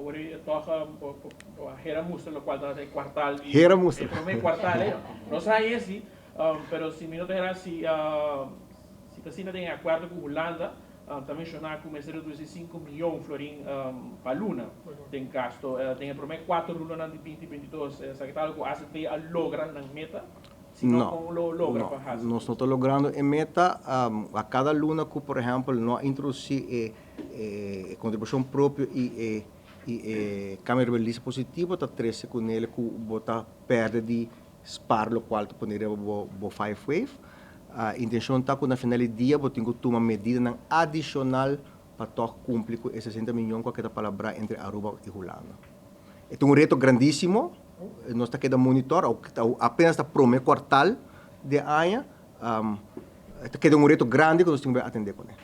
Awor toch hera mustra locual ta e kwartaal di Hera mustra. E prome kwartaal ei. Nos a haña si, pero si mi no ta hera si si ta asina den e akuerdo ku Hulanda ta menshoná ku mester redusí 5 mion florin pa luna den gasto den e prome 4 lunanan di 2022. Esaki ta algo ku AZV a logra nan meta? Si no, No, kon lo logra no, pa hasi? Nos no ta logrando e meta. A kada luna ku, por ehèmpel, no a introdusí e kontribushon propio i e kambio riba positivo, ta trese kuné ku bo ta pèrdè di spar lokual ta pone riba bo five wave. Intenshon ta ku na final di dia bo tin ku tuma medidanan adishonal pa toch kumpli ku e 60 mion ku a keda palabrá entre Aruba i Hulanda. E ta un reto grandísimo. Nos ta keda monitor, apenas ta promé kwartal di aña. Ta keda un reto grandi ku nos tin ku atendé kuné.